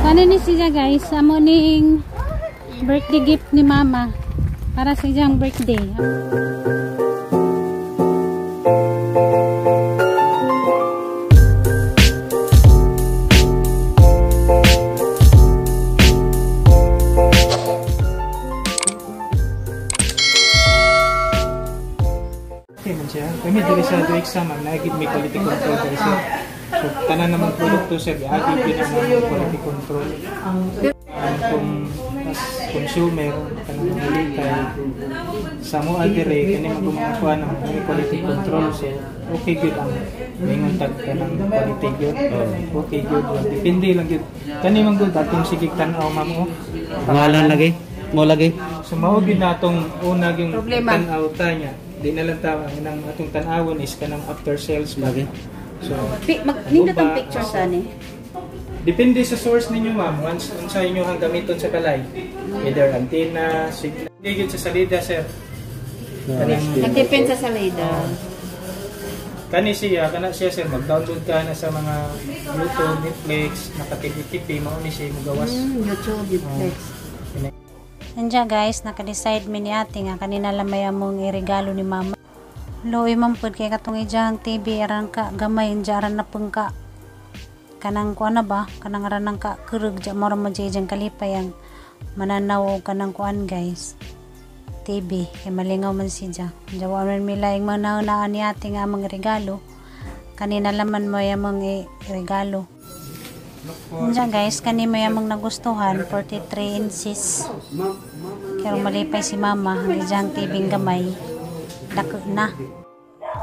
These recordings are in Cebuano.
Ano ni siya, guys? Amo ning birthday gift ni Mama para sa iyang birthday. Okay man siya. Kami diri sa Duexa, ma'am, naagid may quality control diri, sir. So tanan namang produkto, sir, giagi gyud ang mga quality control. Ang kung as consumer kanang mamili kay sa mo diri kani man mga kuan ang may quality control, so okay gyud ang maingon tag kanang quality gyud. Okay gyud. Depende lang gyud. Kani man gud atong sige tan-aw, ma'am, oh. Ngalan lagi. Mo lagi. So mao gyud na atong una yung tan-aw ta niya. Di na lang ta ang inang atong tan-awon is kanang after sales ba. Lagi. So Nindot ang Uba, picture sa ni. Depende sa source ninyo, ma'am. Once unsa inyo ang gamiton sa balay. Either antenna, signal. Hindi gyud sa salida, sir. Kanang Nagdepend sa salida. Kani siya, kana siya, sir, mag-download ka na sa mga YouTube, Netflix, naka-TV, mao ni siya mogawas. YouTube, Netflix. Nandiyan, guys, naka-decide mi ni ate nga kanina lamay among iregalo ni Mama. Luoy man pud kay katong ijang TV aran ka gamay anja aran na pungka kanang kuan na ba kanang aran nang ka kurug ja moro mo jay ijang kalipay ang mananaw og kanang kuan, guys, TV kay malingaw man siya. Anja wa man mi laing manahunaan ni ate nga among regalo kanina laman mo among regalo. Nandiyan, guys, kani may among nagustuhan, 43 inches. Pero malipay si Mama, ang ijang TV gamay. Dako na.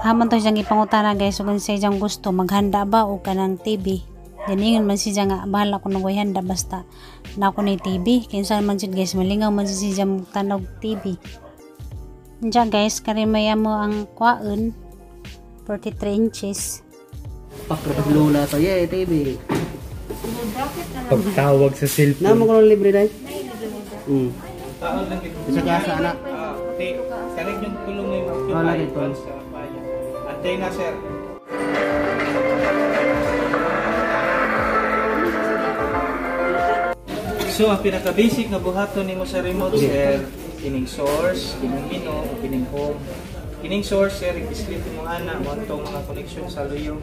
Hamon to siyang ipangutana, guys, kung siya ijang gusto, maghanda ba o kanang TV. Ganingon man siya nga, bahala ko nang handa basta na ako ni TV. Kinsa man siya, guys, malingaw man siya tanog TV. Nandiyan, guys, kani may amo ang kwaon, 43 inches. Pakra lula to. Yeah, TV. Pagtawag sa cellphone. Namo ko ng libre dai. Taon lang gyud. Isa ka sa anak. Ah, di, kanig yung tulong ni ma'am. Wala dito. Sa bayan. Antena, sir. So, ang pinaka-basic nga buhaton nimo sa remote, sir, kining source, kining menu, o kining home. Kining source, sir, i-split mo ana, mo atong mga connection sa luyo.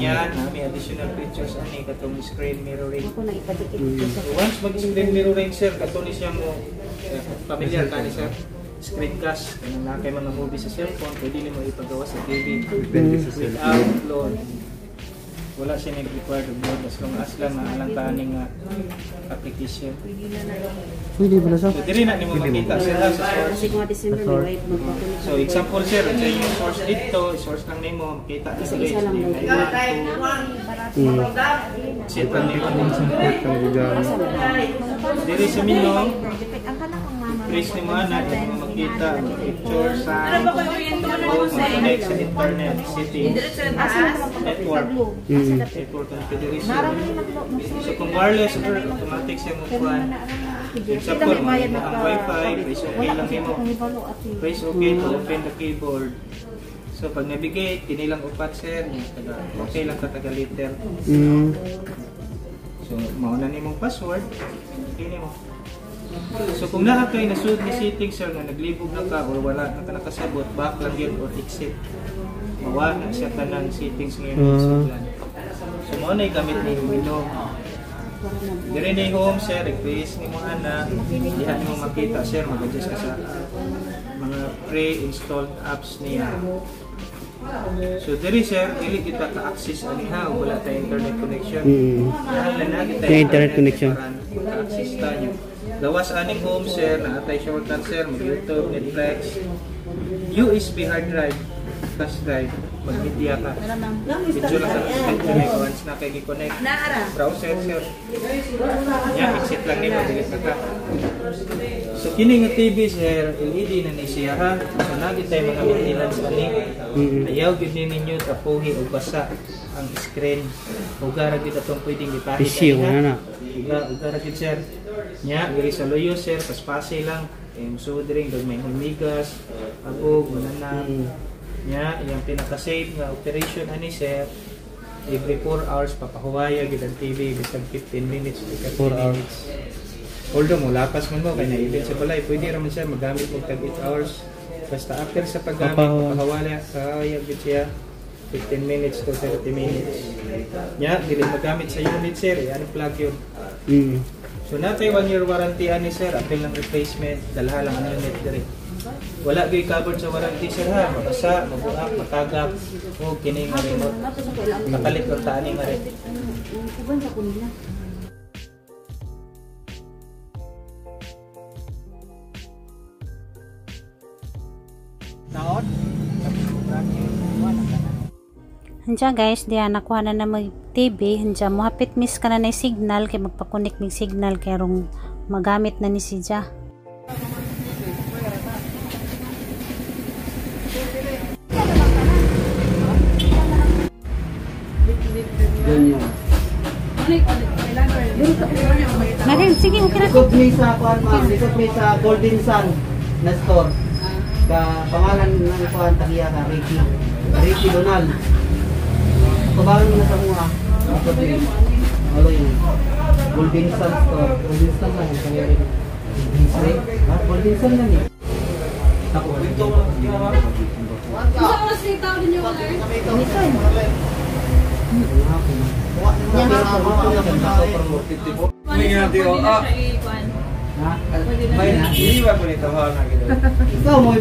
Yan, na may additional features ani katong screen mirroring. Ako na ipadikit ko sa So, once mag-screen mirroring, sir, kato ni siya mo, eh, familiar ka ni sir, screencast, kanang naa kay mga movie sa cellphone, pwede nimo ipagawa sa TV Depende sa cellphone. without load. Wala siya nag-required of load as long as lang maalang ta ani nga application. Pwede ba sa? So diri na nimo makita, sir, ha, sa source. Kasi kung December may white magpakulit. So example, sir, sa inyong source dito, source lang nimo makita na Isa-isa lang mo. Set lang nimo. Support ang gigamit. Diri sa menu, press nimo ana, di mo makita ang picture sa o connect sa internet, settings, network, network configuration. So kung wireless or automatic siya mo kuan. Example, mo ang wifi, press okay lang nimo. Press okay to open the keyboard. So pag navigate, kini lang upat, sir, yung taga, okay lang ka taga letter. So mao na nimong password, kini mo. So kung naa kay nasud ni setting, sir, nga naglibog na ka or wala na ka nakasabot, back lang yun or exit. Mawa na siya tanan settings ngayon uh. So mao na gamit ni menu. Dire ni home, sir, request ni mo ana, diha nimo makita, sir, mag-adjust ka sa mga pre-installed apps niya. So diri, sir, dili kita ka-access ani ha, wala ta internet connection. Kinahanglan na kita May internet connection. Ka-access ta niyo. Gawas aning home, sir, naatay shortcut, sir, mag YouTube, Netflix, USB hard drive, flash drive, mag-media ka. Video lang sa connect once na kay gi-connect. Browser, sir. Ya, exit lang nimo dili ka ka. So kini nga TV, sir, LED na ni siya ha. So nagi tay mga maintenance ani. Ayaw gyud ni ninyo tapuhi og basa ang screen. Ugara gyud atong pwedeng gipahid. PC ani, ha? wala na. Uga, ugara gyud, sir. Nya, diri sa luyo, sir, paspasi lang. Eh, musuod rin, may hulmigas, abog, mananap. Nya, iyang pinaka-safe nga operation ani, sir. Every 4 hours papahuwaya gid ang TV bisag 15 minutes to 30 4 hours. minutes. Although mo lapas man mo kay nailin sa balay, pwede ra man siya magamit og tag 8 hours. Basta after sa paggamit Papahuwaya. papahuwaya pahuwaya gid siya 15 minutes to 30 minutes. Nya dili magamit sa unit sir, i-unplug yun. So natay 1 year warranty ani sir, apil ng replacement, dalha lang ang unit diri. Wala gyud covered sa warranty sir ha, mabasa, mabuak, matagak, o kini nga remote. Nakalit lang ta ani nga remote. Taon? Andiyan guys, diya nakuha na na mag TV. Andiyan mo hapit miss ka na na signal kay magpakunik mig signal kay rong magamit na ni si Ja. Ganyan. Narin, sige, okay ra. Likod mi sa kuan ma'am, likod mi sa Golden Sun na store. Ka pangalan ng kuan tagiya ka Ricky. Ricky Donald. Tubangan mo na sa mua. Likod mi. Ano yun? Golden Sun store. Golden Sun lang yung pangyari. Ah, Golden Sun lang eh. Ako, dito. Ikaw mo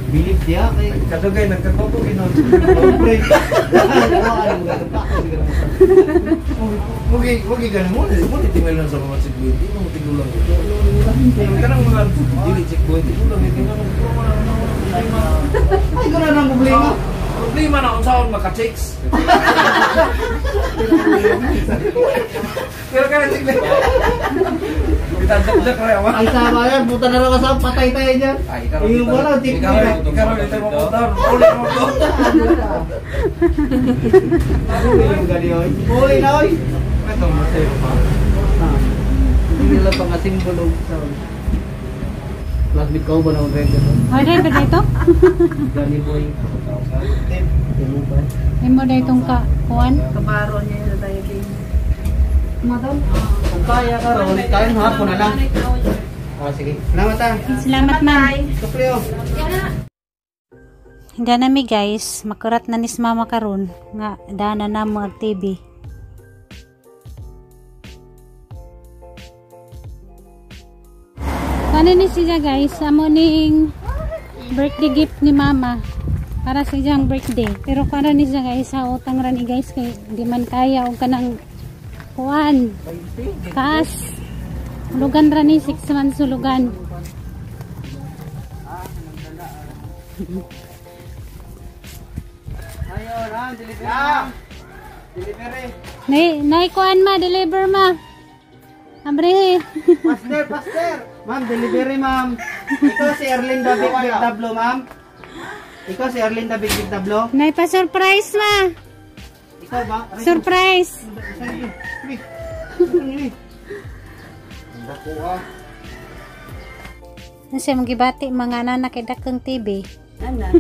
bilib diya kay Kadugay nagkakopo ginon. Siyempre. Mugi mugi ganin mo, mo ni tinggal lang sa mga security, mo tigulang ito. Kanang mga dili check boy, tigulang ito nang problema. Ay, gano'n ang problema. Problema na unsaon maka-checks. Pero kana check. Bitag-dag ra wa. Ang sama yan, puta na lang kasama, patay tayo dyan. Ay, ikaw Yung wala, check ikaw mo. ikaw ito mo puta. Uli mo to. Uli na, oy. Ito mo sayo pa. Hindi nila pa nga simbolo sa Classmate ko ba na mag-rent ito? Order ba dito? Johnny Boy. Imo pa. Imo na itong ka kuan. Kabaro niya yung diving. Madam, kung kaya ka ron, kaya mo hapon na lang. Ah, sige. Salamat ah. Salamat ma'am. Sukleo. Hindi na mi guys, makurat na nis mama karon nga dana na mo ang TV. Ano ni siya guys, amo ning birthday gift ni mama para sa iyang birthday. Pero para ni siya guys, sa utang ra ni guys kay di man kaya og kanang kuan. Cash. Hulugan ra ni 6 months hulugan. Ayun, ah, delivery. Ah! Delivery. Nay, nay kuan ma, deliver ma. Abre. Faster, faster. Ma'am, delivery, ma'am. Ikaw si Erlinda Big Big Tablo, ma'am. Ikaw si Erlinda Big Big Tablo. Nay pa surprise ma. Ikaw ba? Aray, Surprise. Uy. Ano siya magibati mga anak kay dakong TV. Ana.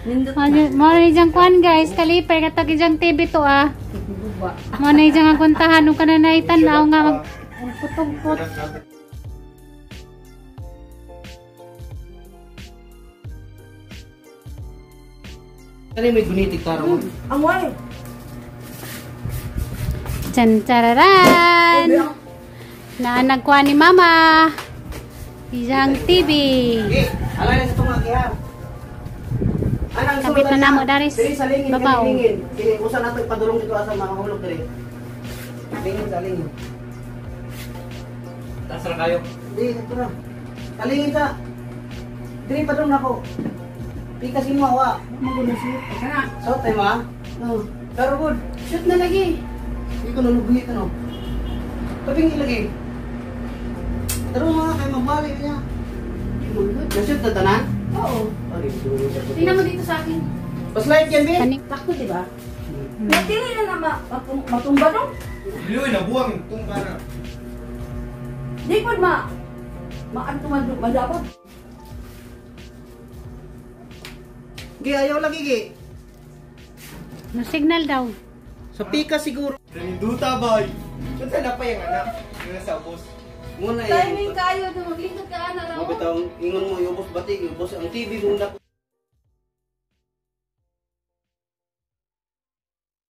Nindot Mo na diyang kuan guys, kalipay katag diyang TV to ah. guba. Mo na diyang ang kuntahan ug kananay tan-aw nga mag putong-put. Ano may gunitig karo mo? Ang way. Chan chararan. Naanag kuan ni mama. Iyang TV. Okay, alay na sa tumagihan. Anang Kapit na namo, Daris. Diri sa lingin, Babaw. kani lingin. Kini usa nato ipadulong dito asa makahulog diri. Lingin sa lingin. Taas ra kayo. Di ito na. Kalingin sa. Diri padulong nako. Pikas imo wa. Magulo siya. Sana. So tayo ma. Oh. Pero good. Shoot na lagi. Hindi ko nalugit ano. Tabing ilagay. Pero mga kay magbali niya. Nashoot na tanan? Oo. Oh, di Tingnan mo dito sa akin. Pas light yan, be. Kani Sakto, di ba? Natili na na matumba no? Liwi na buwang tumba na. Di ko ma maantuman madapot. Gi, ayaw lagi, gi. No signal daw. Sa pika siguro. Duta boy. Unsa na pa yung anak? Yung sa ubos. Muna eh. Timing kayo, maglingkod ka na Mo raw. bitaw ingon mo iubos batik, iubos ang TV mo na.